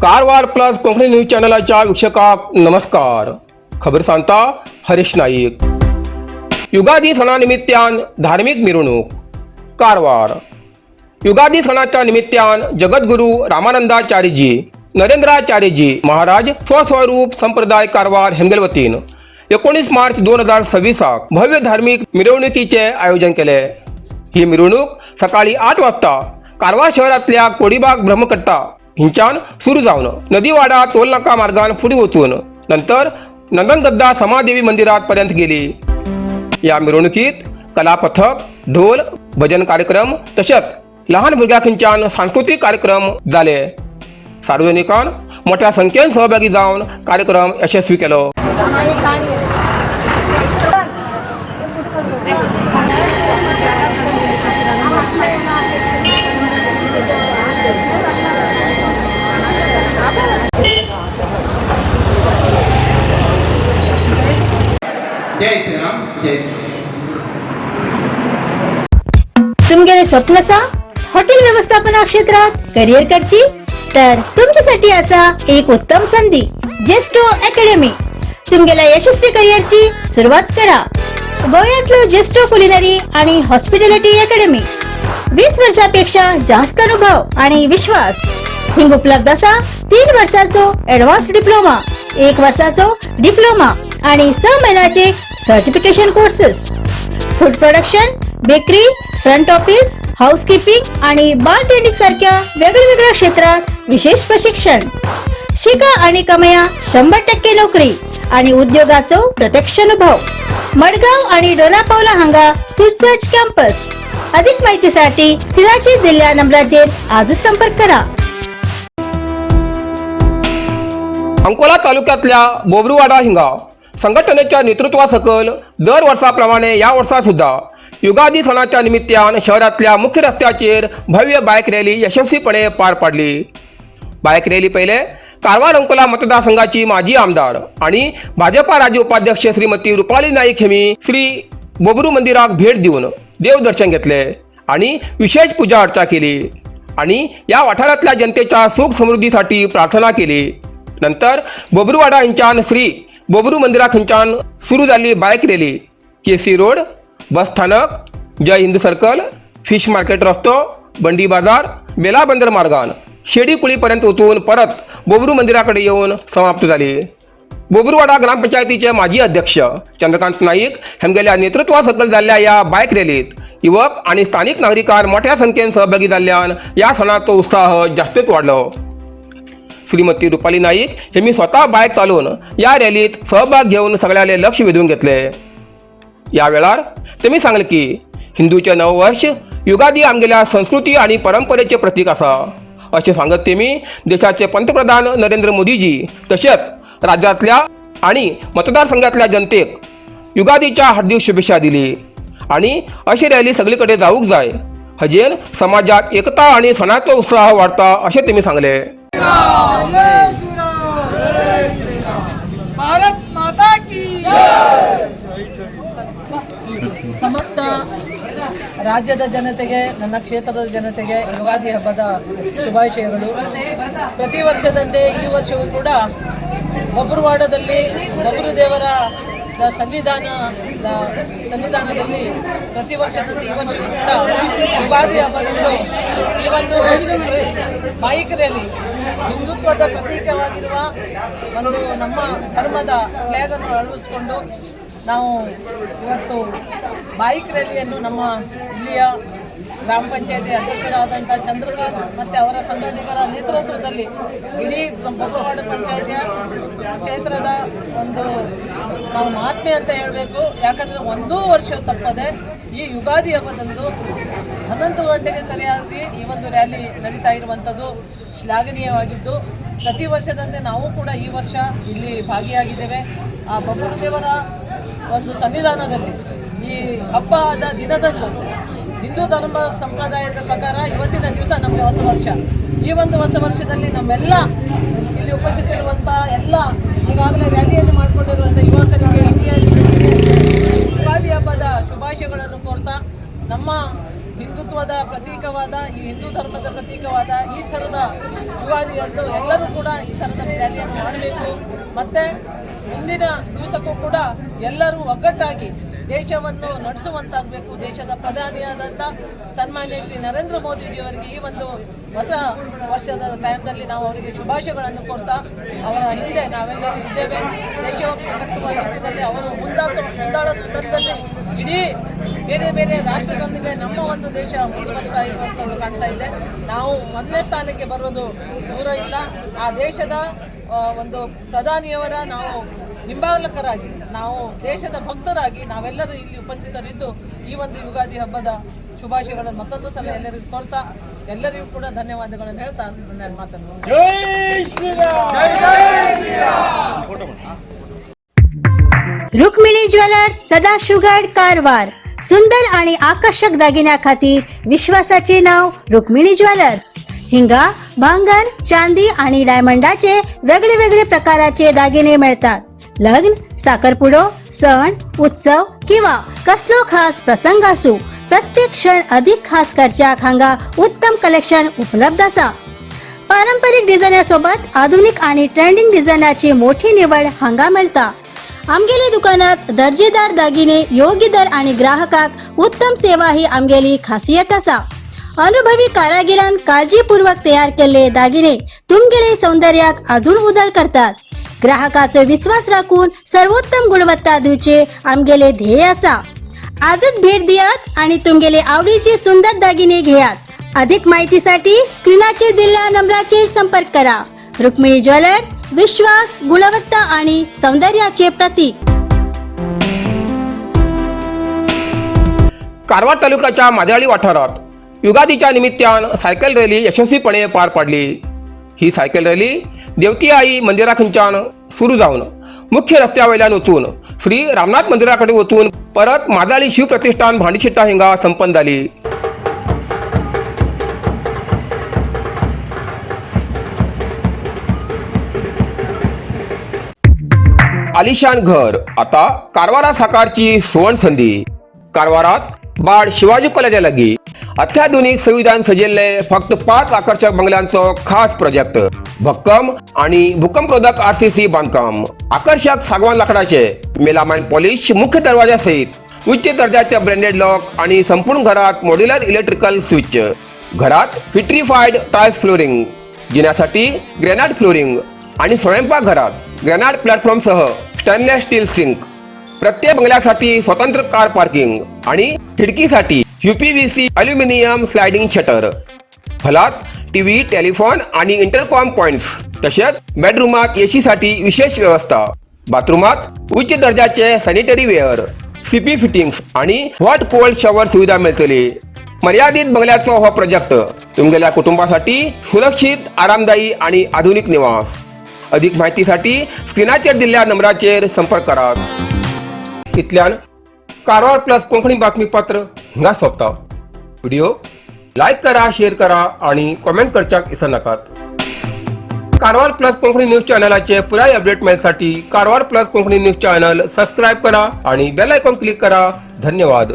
Karwar plus Konkani news चॅनलाच्या वीक्षकाक नमस्कार. खबर सांगता हरीश नाईक. युगादी सणा निमित्तान धार्मिक मिरवणूक. कारवार युगादी सणाच्या निमित्तान जगद्गुरू रामानंदाचार्यजी नरेंद्राचार्यजी महाराज स्वस्वरूप संप्रदाय कारवार हेमगेल वतीन 19 मार्च 2026 भव्य धार्मिक मिरवणुकीचे आयोजन केले. ही मिरवणूक सकाळी 8 वाजता कारवार शहरातल्या कोडीबाग ब्रह्मकट्टा हिंच्यान सुरू जावन नदीवाडा टोलनाका मार्गान फुडें वचून नंतर नंदनगद्दा समादेवी मंदिरात पर्यंत गेली. या मिरवणुकीत कलापथक, ढोल, भजन कार्यक्रम तसेच लहान भुरग्यांखंच्यान सांस्कृतिक कार्यक्रम जाले. सार्वजनिकान मोठ्या संख्येन सहभागी जावन कार्यक्रम यशस्वी केलो. जय श्रीराम, जय श्रीराम. तुमगेले स्वप्न असा हॉटेल व्यवस्थापना क्षेत्रात करिअर करची, तर तुमच्यासाठी असा एक उत्तम संधी. जेस्टो अकॅडमी. तुमगेल्या यशस्वी करिअरची सुरुवात करा. गोव्यातलो जेस्टो कुलिनरी आणि हॉस्पिटॅलिटी अकॅडमी. 20 वर्षापेक्षा जास्त अनुभव आणि विश्वास. हिंग उपलब्ध असा 3 वर्षाचो ऍडव्हान्स डिप्लोमा, एक वर्षाचो डिप्लोमा आणि 6 महिन्याचे certification courses. Food production, bakery, front office, housekeeping आणि बार टेंडिंग सारख्या वेगवेगळ्या क्षेत्रात विशेष प्रशिक्षण. शिका आणि कमया 100% नोकरी आणि उद्योगाचो प्रत्यक्ष अनुभव. मडगाव आणि डोनापावला हांगा सुसज्ज कॅम्पस. अधिक माहितीसाठी स्क्रीनाचेर दिल्ल्या नंबराचेर आजच संपर्क करा. अंकोला तालुक्यातल्या बोबरुवाडा हिंगा संघटनेच्या नेतृत्वासकल दर वर्साप्रमाणे या वर्सा सुद्धा युगादी सणाच्या निमित्तान शहरातल्या मुख्य रस्त्याचेर भव्य बायक रॅली यशस्वीपणे पार पाडली. बायक रॅली पहिले कारवार अंकोला मतदारसंघाची माजी आमदार आणि भाजपा राज्य उपाध्यक्ष श्रीमती रुपाली नाईक हेमी श्री बोबरू मंदिराक भेट दिवन देवदर्शन घेतले आणि विशेष पूजा अर्चा केली आणि या वाठारातल्या जनतेच्या सुख समृद्धीसाठी प्रार्थना केली. नंतर बोबरूवाडा हिंच्यान श्री बोबरू मंदिरा खंच्यान सुरू जाल्ली बायक रॅली के सी रोड, बस स्थानक, जय हिंद सर्कल, फिश मार्केट रस्तो, बंडी बाजार, बेला बंदर मार्गान शेडी कुळीपर्यंत वचून परत बोबरू मंदिराकडे येऊन समाप्त झाली. बोबरूवाडा ग्रामपंचायतीचे माजी अध्यक्ष चंद्रकांत नाईक हेमगेल्या नेतृत्वासकल जाल्ल्या या बायक रॅलीत युवक आणि स्थानिक नागरिकां मोठ्या संख्येन सहभागी जाल्ल्यान या सणाचो उत्साह जास्तच वाढलो. श्रीमती रुपाली नाईक हे मी स्वतः बायक चालवून या रॅलीत सहभाग घेऊन सगळ्याले लक्ष वेधून घेतले. या वेळार तेमी सांगले की हिंदूचे नववर्ष युगादी आमगेल्या संस्कृती आणि परंपरेचे प्रतीक आसा अशें सांगत तेमी देशाचे पंतप्रधान नरेंद्र मोदीजी तशेंच राज्यातल्या आणि मतदारसंघातल्या जनतेक युगादीच्या हार्दिक शुभेच्छा दिली आणि अशी रॅली सगळीकडे जाऊक जाय, हजेन समाजात एकता आणि सणाचो उत्साह वाढता अशें तेमी सांगले. भारत माता की. ಸಮಸ್ತ ರಾಜ್ಯದ ಜನತೆಗೆ, ನನ್ನ ಕ್ಷೇತ್ರದ ಜನತೆಗೆ ಯುಗಾದಿ ಹಬ್ಬದ ಶುಭಾಶಯಗಳು. ಪ್ರತಿ ವರ್ಷದಂತೆ ಈ ವರ್ಷವೂ ಕೂಡ ಬಬ್ರುವಾಡದಲ್ಲಿ ಬಬ್ರು ದೇವರ ಸನ್ನಿಧಾನದಲ್ಲಿ ಪ್ರತಿ ವರ್ಷದಂತೆ ಈ ವರ್ಷವೂ ಕೂಡ ಯುಗಾದಿ ಹಬ್ಬದಂದು ಈ ಒಂದು ಬೈಕ್ ರ್ಯಾಲಿ, ಹಿಂದುತ್ವದ ಪ್ರತೀಕವಾಗಿರುವ ಒಂದು ನಮ್ಮ ಧರ್ಮದ ಫ್ಲ್ಯಾಗನ್ನು ಅಳವಡಿಸಿಕೊಂಡು ನಾವು ಇವತ್ತು ಬೈಕ್ ರ್ಯಾಲಿಯನ್ನು ನಮ್ಮ ಇಲ್ಲಿಯ ಗ್ರಾಮ ಪಂಚಾಯತಿ ಅಧ್ಯಕ್ಷರಾದಂಥ ಚಂದ್ರಕಾಂತ್ ಮತ್ತು ಅವರ ಸಂಘಟಕರ ನೇತೃತ್ವದಲ್ಲಿ ಇಡೀ ಬೊಬ್ಬರವಾಡ ಪಂಚಾಯತಿಯ ಕ್ಷೇತ್ರದ ಒಂದು ನಾವು ಮಹಾತ್ಮೆ ಅಂತ ಹೇಳಬೇಕು. ಯಾಕಂದರೆ ಒಂದೂ ವರ್ಷ ತಪ್ಪದೆ ಈ ಯುಗಾದಿ ಹಬ್ಬದಂದು 11 ಗಂಟೆಗೆ ಸರಿಯಾಗಿ ಈ ಒಂದು ರ್ಯಾಲಿ ನಡೀತಾ ಇರುವಂಥದ್ದು ಶ್ಲಾಘನೀಯವಾಗಿದ್ದು, ಪ್ರತಿ ವರ್ಷದಂತೆ ನಾವು ಕೂಡ ಈ ವರ್ಷ ಇಲ್ಲಿ ಭಾಗಿಯಾಗಿದ್ದೇವೆ. ಆ ಬಬ್ಬರು ದೇವರ ಒಂದು ಸನ್ನಿಧಾನದಲ್ಲಿ ಈ ಹಬ್ಬದ ದಿನದಂದು, ಹಿಂದೂ ಧರ್ಮ ಸಂಪ್ರದಾಯದ ಪ್ರಕಾರ ಇವತ್ತಿನ ದಿವಸ ನಮಗೆ ಹೊಸ ವರ್ಷ. ಈ ಒಂದು ಹೊಸ ವರ್ಷದಲ್ಲಿ ನಮ್ಮೆಲ್ಲ ಇಲ್ಲಿ ಉಪಸ್ಥಿತರಿರುವಂಥ ಎಲ್ಲ ಈಗಾಗಲೇ ರ್ಯಾಲಿಯನ್ನು ಮಾಡಿಕೊಂಡಿರುವಂಥ ಯುವಕರಿಗೆ, ಹಿರಿಯರಿಗೆ ಯುಗಾದಿ ಹಬ್ಬದ ಶುಭಾಶಯಗಳನ್ನು ಕೋರ್ತಾ, ನಮ್ಮ ಹಿಂದುತ್ವದ ಪ್ರತೀಕವಾದ, ಈ ಹಿಂದೂ ಧರ್ಮದ ಪ್ರತೀಕವಾದ ಈ ಥರದ ಯುಗಾದಿಯಂದು ಎಲ್ಲರೂ ಕೂಡ ಈ ಥರದ ರ್ಯಾಲಿಯನ್ನು ಮಾಡಬೇಕು. ಮತ್ತು ಮುಂದಿನ ದಿವಸಕ್ಕೂ ಕೂಡ ಎಲ್ಲರೂ ಒಗ್ಗಟ್ಟಾಗಿ ದೇಶವನ್ನು ನಡೆಸುವಂತಾಗಬೇಕು. ದೇಶದ ಪ್ರಧಾನಿಯಾದಂಥ ಸನ್ಮಾನ್ಯ ಶ್ರೀ ನರೇಂದ್ರ ಮೋದಿಜಿಯವರಿಗೆ ಈ ಒಂದು ಹೊಸ ವರ್ಷದ ಟೈಮ್ನಲ್ಲಿ ನಾವು ಅವರಿಗೆ ಶುಭಾಶಯಗಳನ್ನು ಕೊಡ್ತಾ, ಅವರ ಹಿಂದೆ ನಾವೆಲ್ಲರೂ ಇದ್ದೇವೆ. ದೇಶವನ್ನು ಕಟ್ಟುವ ನಿಟ್ಟಿನಲ್ಲಿ ಅವರು ಮುಂದಾಳತ್ವದಲ್ಲಿ ಇಡೀ ಬೇರೆ ಬೇರೆ ರಾಷ್ಟ್ರದೊಂದಿಗೆ ನಮ್ಮ ಒಂದು ದೇಶ ಮುಂದೆ ಇರುವಂಥದ್ದು ಕಾಣ್ತಾ ಇದೆ. ನಾವು ಮೊದಲನೇ ಸ್ಥಾನಕ್ಕೆ ಬರೋದು ದೂರ ಇಲ್ಲ. ಆ ದೇಶದ ಒಂದು ಪ್ರಧಾನಿಯವರ ನಾವು ಹಿಂಬಾಲಕರಾಗಿ, ನಾವು ದೇಶದ ಭಕ್ತರಾಗಿ ನಾವೆಲ್ಲರೂ ಇಲ್ಲಿ ಉಪಸ್ಥಿತರಿದ್ದು ಈ ಒಂದು ಯುಗಾದಿ ಹಬ್ಬದ ಶುಭಾಶಯಗಳನ್ನು ಮತ್ತೊಂದು ಸಲ ಎಲ್ಲರಿಗೂ ಕೊಡ್ತಾ, ಎಲ್ಲರಿಗೂ ಕೂಡ ಧನ್ಯವಾದಗಳನ್ನು ಹೇಳ್ತಾ ನನ್ನ ಮಾತನ್ನು ಮುಗಿಸ್ತೇನೆ. रुक्मिणी ज्वेलर्स, सदाशिवगड, कारवार. सुंदर आणि आकर्षक दागिन्या खातीर विश्वासाचे नाव रुक्मिणी ज्वेलर्स. हिंगा भांगर, चांदी आणि डायमंडाचे वेगळे वेगळे प्रकाराचे दागिने मिळतात. लग्न, साखरपुडो, सण उत्सव किंवा कसलो खास प्रसंग असू, प्रत्येक क्षण अधिक खास करच्याक हांगा उत्तम कलेक्शन उपलब्ध आसा. पारंपरिक डिझायनासोबत आधुनिक आणि ट्रेंडिंग डिझायनाची मोठी निवड हांगा मेळटा. आमगेले दुकानात दर्जेदार दागिने, योग्य दर आणि ग्राहकाक उत्तम सेवा ही आमगेली खासियत आसा. अनुभवी कारागिरान काळजीपूर्वक तयार केल्ले दागिने तुमगेले सौंदर्याक अजून उदळ करतात. ग्राहकाचो विश्वास राखून सर्वोत्तम गुणवत्ता दिवचे आमगेले ध्येय आसा. आजच भेट दियात आणि तुमगेले आवडीचे सुंदर दागिने घेयात. अधिक माहितीसाठी स्क्रीनाचेर दिल्ल्या नंबराचेर संपर्क करा. रुक्मिणी ज्वेलर्स, विश्वास, गुणवत्ता आणि सौंदर्याचे प्रतीक. कारवार तालुक्याच्या माजाळी वाठारात युगादीच्या निमित्तान सायकल रॅली यशस्वीपणे पार पाडली. ही सायकल रॅली देवती आई मंदिराखंच्यान सुरू जावन मुख्य रस्त्या वयल्यान वचून श्री रामनाथ मंदिरा कडेन वचून परत माजाळी शिवप्रतिष्ठान भांडीशिट्टा हिंगा संपन्न जाली. आलिशान घर आता कारवारा साकारची सुवर्ण संधी. कारवारात बाड शिवाजी कॉलेजा लागीं अत्याधुनिक सुविधान सजिल्ले फक्त 5 आकर्षक बंगल्यांचो खास प्रोजेक्ट. भक्कम आणि भूकंपरोधक आरसीसी बांधकाम, आकर्षक सागवान लाकडाचे मेलामाइन पॉलिश मुख्य दरवाजा सहित उच्च दर्जाचे ब्रँडेड लॉक आणि संपूर्ण घरात मॉड्युलर इलेक्ट्रिकल स्विच. घरात विट्रीफाईड टाइल्स फ्लोरिंग, जिन्यासाठी ग्रॅनाइट फ्लोरिंग आणि स्वयंपाकघरात ग्रॅनाइट प्लॅटफॉर्मसह स्टेनलेस स्टील सिंक. प्रत्येक बंगल्यासाठी स्वतंत्र कार पार्किंग आणि खिडकीसाठी यूपीव्हीसी अल्युमिनियम स्लायडिंग शटर. हॉलात टीव्ही, टेलिफोन आणि इंटरकॉम पॉइंट्स, तसेच बेडरूमात एसीसाठी विशेष व्यवस्था. बाथरूमात उच्च दर्जाचे सॅनिटरी वेअर, सीपी फिटिंग्स आणि हॉट कोल्ड शॉवर सुविधा मिळतली. मर्यादित बंगल्याचो हो प्रोजेक्ट, तुमगेल्या कुटुंबासाठी सुरक्षित, आरामदायी आणि आधुनिक निवास. अधिक माहितीसाठी स्क्रीनाचेर दिल्ल्या नंबराचेर संपर्क करात. इतल्यान कारवार प्लस कोंकणी बातमीपत्र हिंगा सोंपता. व्हिडिओ लायक करा, शेअर करा आणि कॉमेंट करच्याक विसरनाकात. कारवार प्लस कोंकणी न्यूज चॅनलाचे पुराय अपडेट मेळसाठी Karwar plus Konkani news channel subscribe करा आणि बेल आयकॉन क्लिक करा. धन्यवाद.